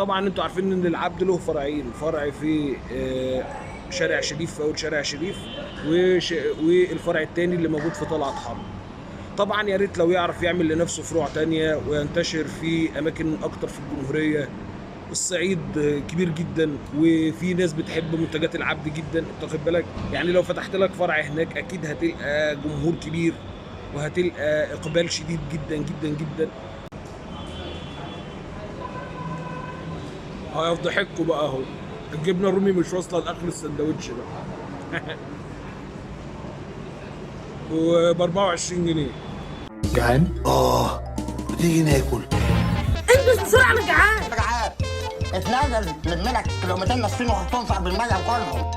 وطبعا انتوا عارفين ان العبد له فرعين، فرع في شارع شريف في اول شارع شريف، والفرع الثاني اللي موجود في طلعت حرب. طبعا يا ريت لو يعرف يعمل لنفسه فروع تانية وينتشر في اماكن اكتر في الجمهورية. الصعيد كبير جدا وفي ناس بتحب منتجات العبد جدا، انت واخد بالك؟ يعني لو فتحت لك فرع هناك اكيد هتلقى جمهور كبير وهتلقى اقبال شديد جدا جدا جدا. هيفضحكوا بقى اهو، الجبنة الرومي مش واصله لاخر السندوتش بقى. وب 24 جنيه. جعان؟ بتيجي ناكل. انجز بسرعة، انا جعان. جعان. اتنزل لم لك كيلومترين نصين وحطهم في قلب المية وكلهم.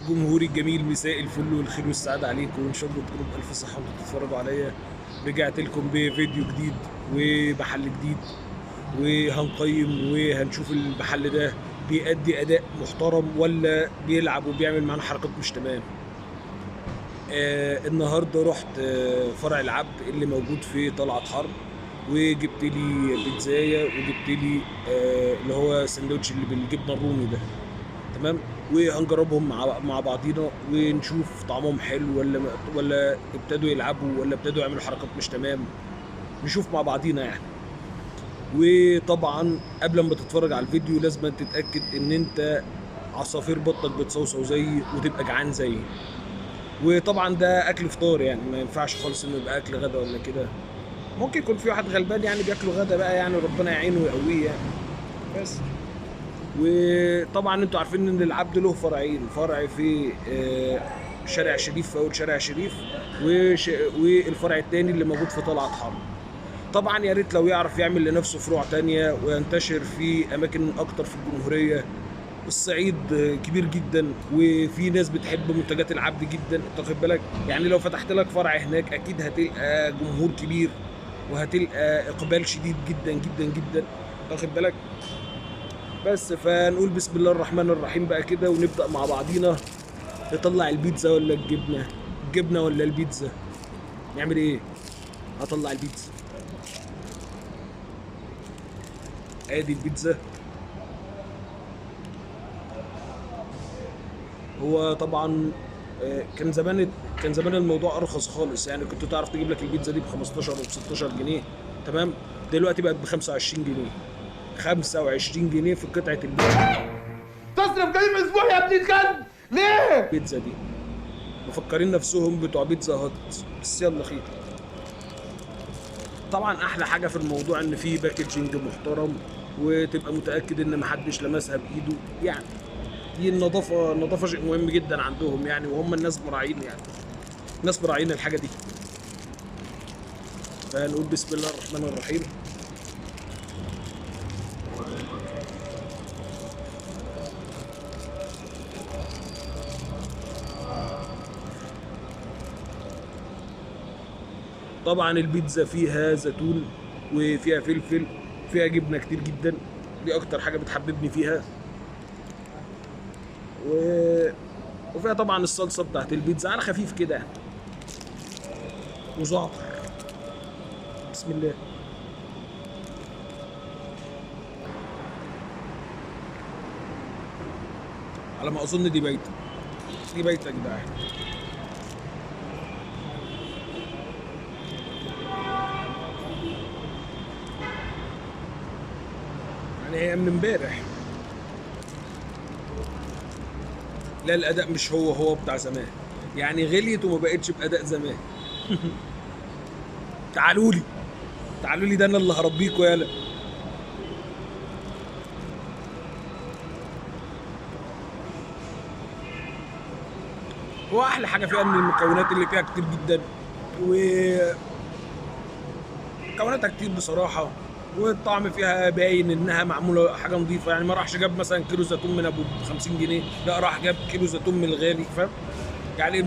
جمهوري الجميل، مساء الفل والخير والسعادة عليكم، وان شاء الله تكونوا بالف صحة وانتوا بتتفرجوا عليا. رجعت لكم بفيديو جديد ومحل جديد، وهنقيم وهنشوف المحل ده بيأدي اداء محترم ولا بيلعب وبيعمل معانا حركات مش تمام. النهارده رحت فرع العبد اللي موجود في طلعت حرب، وجبت لي بيتزايه وجبت لي اللي هو السندوتش اللي بالجبنه الرومي ده، تمام؟ وهنجربهم مع بعضينا ونشوف طعمهم حلو ولا ابتدوا يلعبوا ولا ابتدوا يعملوا حركات مش تمام. نشوف مع بعضينا يعني. وطبعا قبل ما تتفرج على الفيديو لازم تتاكد ان انت عصافير بطنك بتصوصو زيي وتبقى جعان زيي. وطبعا ده اكل فطار يعني، ما ينفعش خالص انه يبقى اكل غدا ولا كده. ممكن يكون في واحد غلبان يعني بياكله غدا بقى، يعني ربنا يعينه ويقويه يعني. بس. وطبعا انتوا عارفين ان العبد له فرعين، فرع في شارع شريف في اول شارع شريف، والفرع الثاني اللي موجود في طلعت حرب. طبعا يا ريت لو يعرف يعمل لنفسه فروع تانية وينتشر في اماكن اكتر في الجمهورية. الصعيد كبير جدا وفي ناس بتحب منتجات العبد جدا، انت واخد بالك؟ يعني لو فتحت لك فرع هناك اكيد هتلقى جمهور كبير وهتلقى اقبال شديد جدا جدا جدا، انت واخد بالك؟ بس فنقول بسم الله الرحمن الرحيم بقى كده، ونبدأ مع بعضينا. نطلع البيتزا ولا الجبنة؟ الجبنة ولا البيتزا؟ نعمل ايه؟ هطلع البيتزا. ادي البيتزا. هو طبعا كان زمان الموضوع ارخص خالص، يعني كنت تعرف تجيب لك البيتزا دي ب 15 و 16 جنيه، تمام؟ دلوقتي بقت ب 25 جنيه. 25 جنيه في قطعه البيتزا. تصرف جنيه في اسبوع يا ابن الكلب ليه؟ البيتزا دي مفكرين نفسهم بتوع بيتزا هات، بس يلا خير. طبعا احلى حاجة في الموضوع ان في packaging محترم، وتبقى متاكد ان محدش لمسها بايده يعني. دي النظافة، النظافة شيء مهم جدا عندهم يعني، وهم الناس مراعين يعني، الناس مراعين الحاجة دي. فنقول بسم الله الرحمن الرحيم. طبعا البيتزا فيها زيتون وفيها فلفل، فيها جبنه كتير جدا، دي اكتر حاجة بتحببني فيها. وفيها طبعا الصلصه بتاعت البيتزا على خفيف كده وزعتر. بسم الله. على ما اظن دي بايته، دي بايته يا جدعان. يعني هي من امبارح. لا الاداء مش هو بتاع زمان يعني، غليت وما بقتش باداء زمان. تعالوا لي تعالوا لي، ده انا اللي هربيكوا. يالا هو احلى حاجة فيها ان المكونات اللي فيها كتير جدا، و مكوناتها كتير بصراحة، والطعم فيها باين انها معمولة حاجة نظيفة يعني. ما راحش جاب مثلا كيلو زيتون من ابو 50 جنيه، لا راح جاب كيلو زيتون من الغالي، فاهم يعني؟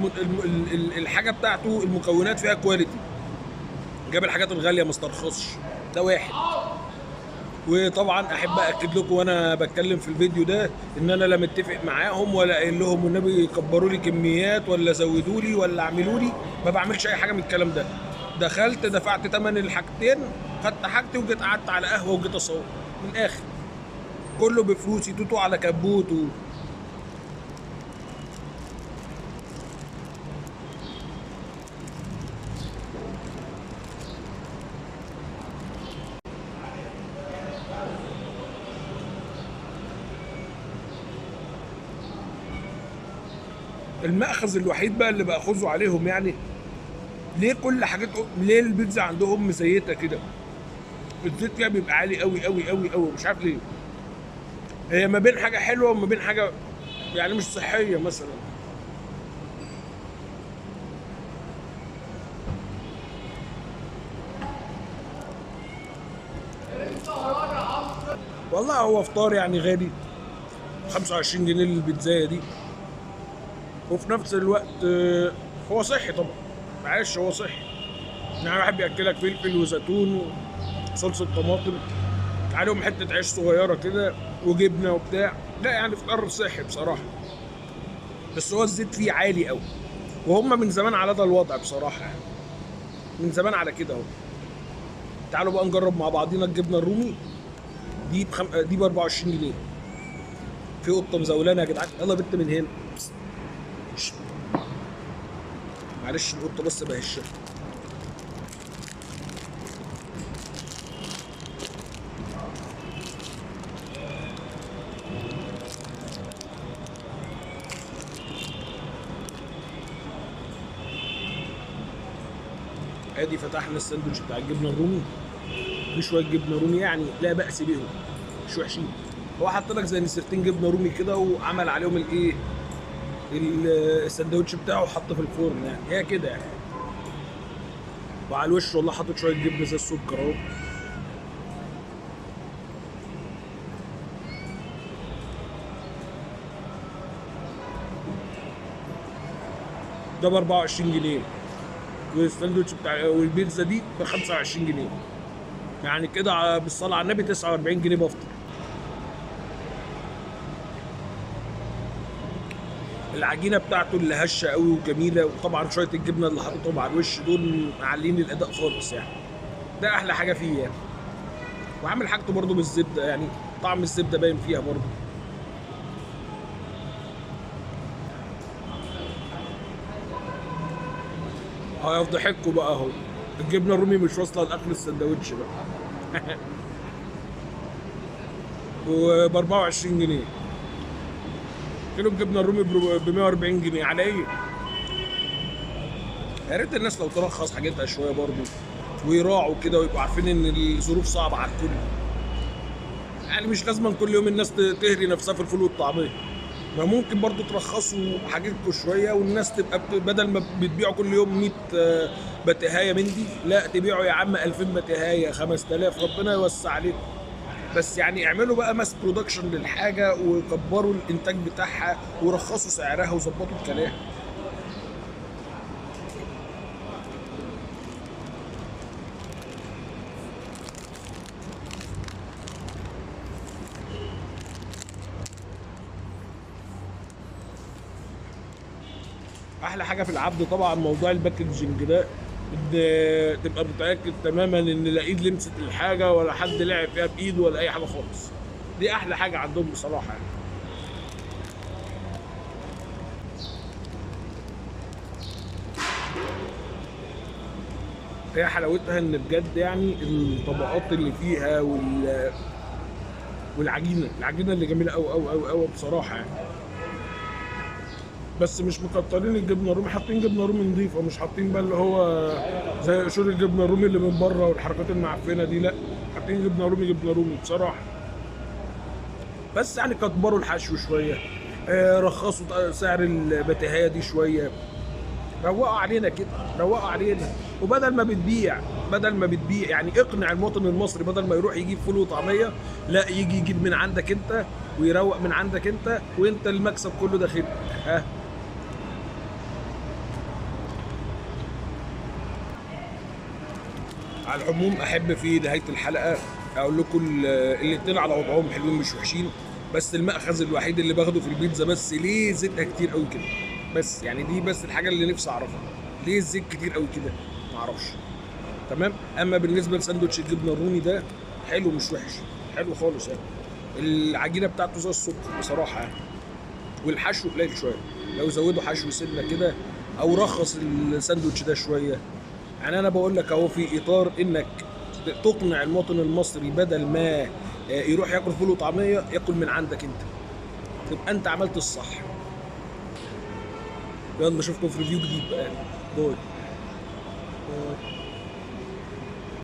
الحاجة بتاعته المكونات فيها quality، جاب الحاجات الغالية ما استرخصش. ده واحد. وطبعا احب اكد لكم وانا بتكلم في الفيديو ده ان انا لا متفق معاهم ولا قايل لهم والنبي كبروا لي كميات ولا زودوا لي ولا اعملوا لي، ما بعملش اي حاجة من الكلام ده. دخلت دفعت ثمن الحاجتين خدت حاجتي وجيت قعدت على قهوة وجيت اصور من الاخر. كله بفلوسي، توتو على كبوته. المأخذ الوحيد بقى اللي باخذه عليهم يعني، ليه كل حاجاتهم، ليه البيتزا عندهم مزيته كده؟ الزيت فيها بيبقى عالي قوي قوي قوي قوي، مش عارف ليه. هي ما بين حاجة حلوة وما بين حاجة يعني مش صحية مثلا. والله هو فطار يعني غالي، 25 جنيه البيتزايه دي، وفي نفس الوقت هو صحي طبعا، معلش هو صحي يعني. واحد بياكلك فلفل وزيتون وصلصه طماطم عليهم حتة عيش صغيرة كده وجبنه وبتاع، لا يعني فطار صحي بصراحة. بس هو الزيت فيه عالي قوي، وهم من زمان على ده الوضع بصراحة يعني، من زمان على كده اهو. تعالوا بقى نجرب مع بعضينا الجبنة الرومي دي دي ب 24 جنيه. في قطة مزولانه يا جدعان، يلا بنت من هنا. معلش القطة بس بهشها. ادي فتحنا الساندوتش بتاع الجبنة الرومي، في شوية جبنه رومي يعني لا بأس بيهم، مش وحشين. هو حط لك زي نسرتين جبنه رومي كده وعمل عليهم الايه، الساندوتش بتاعه، وحطه في الفرن يعني، هي كده يعني. وعلى الوش والله حاطط شوية جبنه زي السكر اهو. ده ب 24 جنيه، والساندوتش بتاع والبيتزا دي ب 25 جنيه. يعني كده بالصلاة على النبي 49 جنيه بفطر. العجينة بتاعته اللي هشه قوي وجميلة، وطبعا شوية الجبنة اللي حاططهم على الوش دول معلين الاداء خالص يعني. ده احلى حاجة فيه يعني. وعامل حاجته برده بالزبده يعني، طعم الزبدة باين فيها برده. هيفضحكوا بقى اهو، الجبنة الرومي مش واصله لاخر السندوتش بقى. وب 24 جنيه كيلو الجبنة الرومي ب 140 جنيه، على ايه؟ يا ريت الناس لو ترخص حاجتها شوية برضو، ويراعوا كده ويبقوا عارفين ان الظروف صعبة على الكل. يعني مش لازم كل يوم الناس تهري نفسها في الفول والطعميه، ما ممكن برضو ترخصوا حاجتكم شوية والناس تبقى بدل ما بتبيعوا كل يوم 100 بتهايه من دي، لا تبيعوا يا عم 2000 بتهايه، 5000، ربنا يوسع عليكم. بس يعني اعملوا بقى mass production للحاجة وكبروا الانتاج بتاعها ورخصوا سعرها وظبطوا الكلام. احلى حاجة في العبد طبعا موضوع ال packaging ده، ان تبقى متاكد تماما ان لا ايد لمست الحاجة ولا حد لعب فيها بايده ولا اي حاجة خالص. دي احلى حاجة عندهم بصراحة يعني. هي حلاوتها ان بجد يعني الطبقات اللي فيها والعجينه، العجينة اللي جميلة قوي قوي قوي قوي بصراحة يعني. بس مش مكترين الجبنة الرومي، حاطين جبنه رومي نظيفة، مش حاطين بقى اللي هو زي قشور الجبنة الرومي اللي من بره والحركات المعفنه دي، لا حاطين جبنه رومي جبنه رومي بصراحة. بس يعني كبروا الحشو شوية، رخصوا سعر البتهايه دي شوية، روقوا علينا كده، روقوا علينا. وبدل ما بتبيع، بدل ما بتبيع يعني اقنع المواطن المصري بدل ما يروح يجيب فول وطعميه، لا يجي يجيب من عندك انت ويروق من عندك انت، وانت المكسب كله داخل. ها على العموم احب في نهاية الحلقة اقول لكم الاثنين على وضعهم حلوين مش وحشين، بس المأخذ الوحيد اللي باخده في البيتزا بس ليه زيتها كتير قوي كده، بس يعني دي بس الحاجة اللي نفسي اعرفها، ليه الزيت كتير قوي كده؟ معرفش. تمام. اما بالنسبة لساندوتش الجبنة الرومي ده حلو، مش وحش، حلو خالص يعني. العجينة بتاعته زي السكر بصراحة يعني، والحشو قليل شوية، لو زودوا حشو سنة كده او رخص الساندوتش ده شوية. يعني انا بقول لك اهو، في اطار انك تقنع المواطن المصري بدل ما يروح ياكل فول وطعميه ياكل من عندك انت، تبقى انت عملت الصح. يلا اشوفكم في review جديد بقى. bye bye.